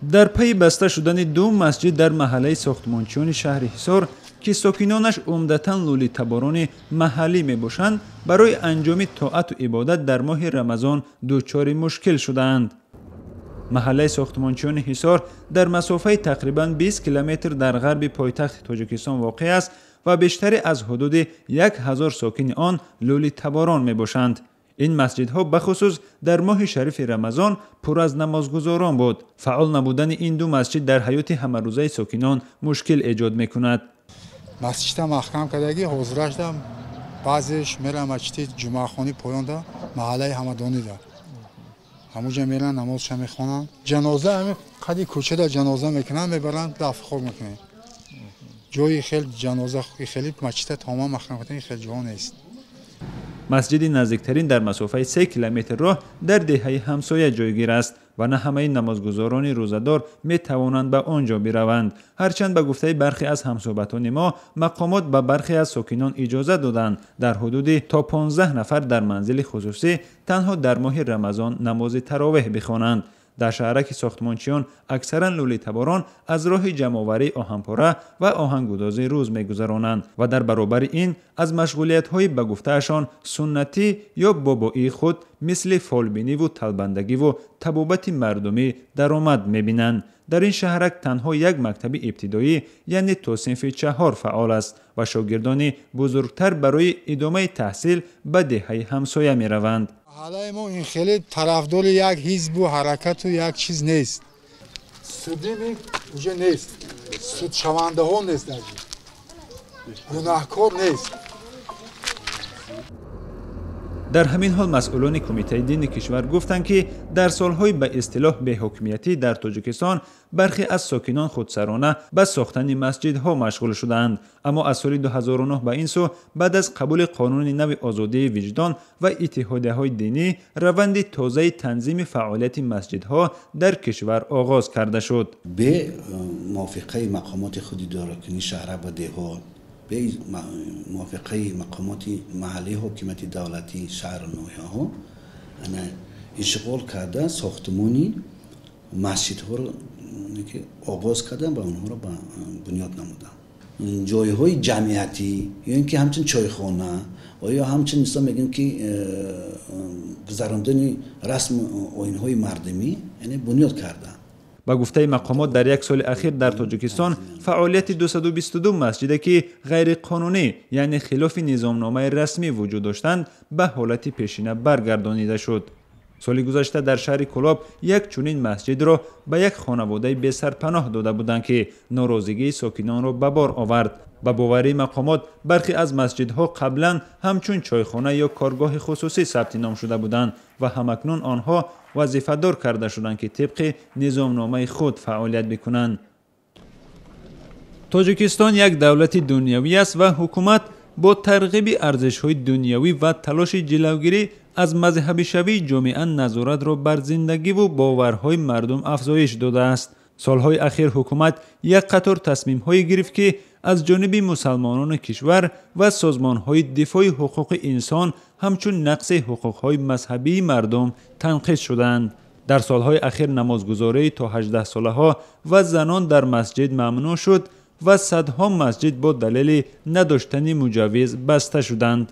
Дар пайи баста шудани ду масҷид дар маҳаллаи сохтмончиёни шаҳри Ҳисор, ки сокинонаш умдатан лӯлитаборони маҳаллӣ мебошанд, барои анҷоми тоату ибодат дар моҳи Рамазон дучори мушкил шудаанд. Маҳаллаи сохтмончиёни Ҳисор дар масофаи тақрибан 20 километр дар ғарби пойтахти Тоҷикистон воқеъ аст ва бештаре аз ҳудуди 1000 сокини он лӯлитаборон мебошанд. Ин масҷидҳо бахусус дар моҳи шарифи Рамазон пур аз намозгузорон буд. Фаъол набудани ин ду масҷид дар ҳаёти ҳамарӯзаи сокинон мушкил эҷод мекунад. Масҷидта маҳкам кардагӣ, ҳозирашда баъзеш меран масҷиди ҷумъахонӣ поёнда, маҳаллаи ҳамадонида. Ҳамуҷа меран намозша мехонанд. Ҷаноза ҳами қади кӯчада ҷаноза мекунанд, мебаранд, дафн хок мекунанд. Ҷои хел ҷаноза хеле масҷидта тамоман маҳкам кардани хел ҷо нест. Масҷиди наздиктарин дар масофаи 3 километр роҳ дар деҳаи ҳамсоя ҷойгир аст ва на ҳамаи намозгузорони рӯзадор метавонанд ба он ҷо бираванд. Ҳарчанд ба гуфтаи бархе аз ҳамсӯҳбатони мо, мақомот ба бархе аз сокинон иҷоза доданд дар ҳудуди то 15 нафар дар манзили хусусӣ танҳо дар моҳи Рамазон намози таровеҳ бихонанд. Дар шаҳраки сохтмончиён аксаран лӯлитаборон аз роҳи ҷамъоварии оҳанпора ва оҳангудозӣ рӯз мегузаронанд ва дар баробари ин аз машғулиятҳои ба гуфтаашон суннатӣ ё бобоии худ мисли фолбиниву талбандагиву табобати мардумӣ даромад мебинанд. Дар ин шаҳрак танҳо як мактаби ибтидоӣ, яъне то синфи 4 фаъол аст ва шогирдони бузургтар барои идомаи таҳсил ба деҳаи ҳамсоя мераванд. Маҳаллаи мо ин хеле тарафдори як ҳизбу ҳаракату як чиз нест. Судими уже нест, судшавандаҳо нест, даже гунаҳкор нест. Дар ҳамин ҳол масъулони кумитаи дини кишвар гуфтанд, ки дар солҳои ба истилоҳ беҳокимиятӣ дар Тоҷикистон бархе аз сокинон худсарона ба сохтани масҷидҳо машғул шудаанд. Аммо аз соли 2009 ба ин сӯ баъд аз қабули қонуни нави озодии виҷдон ва иттиҳодияҳои динӣ раванди тозаи танзими фаъолияти масҷидҳо дар кишвар оғоз карда шуд. Бе мувофиқаи мақомоти худидоракунӣ шаҳра ва деҳот, бе мувофиқаи мақомоти маҳаллии ҳокимияти давлатӣ шаҳру ноҳияҳо ишғол карда сохтмони масҷидҳоро оғоз карданд ва онҳоро бунёд намуданд. Ҷойҳои ҷамъиятӣ ё ин ки ҳамчун чойхона ва ё ҳамчун мисол мегӯем ки гузарондани расму оинҳои мардумӣ, яъне бунёд карданд. Ба гуфтаи мақомот дар як соли ахир дар Тоҷикистон фаъолияти 222 масҷиде ки ғайриқонунӣ, яъне хилофи низомномаи расмӣ вуҷуд доштанд, ба ҳолати пешина баргардонида шуд. Соли гузашта дар шаҳри Кӯлоб як чунин масҷидро ба як хонаводаи бесарпаноҳ дода буданд, ки норозигии сокинонро ба бор овард. Ба боварии мақомот бархе аз масҷидҳо қаблан ҳамчун чойхона ё коргоҳи хусусӣ сабти ном шуда буданд ва ҳамакнун онҳо вазифадор карда шуданд, ки тибқи низомномаи худ фаъолият бикунанд. Тоҷикистон як давлати дунявӣ аст ва ҳукумат бо тарғиби арзишҳои дунявӣ ва талоши ҷилавгирӣ аз мазҳабишавии ҷомеа назоратро бар зиндагиву боварҳои мардум афзоиш додааст. Солҳои ахир ҳукумат як қатор тасмимҳое гирифт, ки аз ҷониби мусалмонони кишвар ва созмонҳои дифои ҳуқуқи инсон ҳамчун нақси ҳуқуқҳои мазҳабии мардум танқид шуданд. Дар солҳои ахир намозгузории то 18 солаҳо ва занон дар масҷид мамнӯъ шуд ва садҳо масҷид бо далели надоштани муҷаввиз баста шуданд.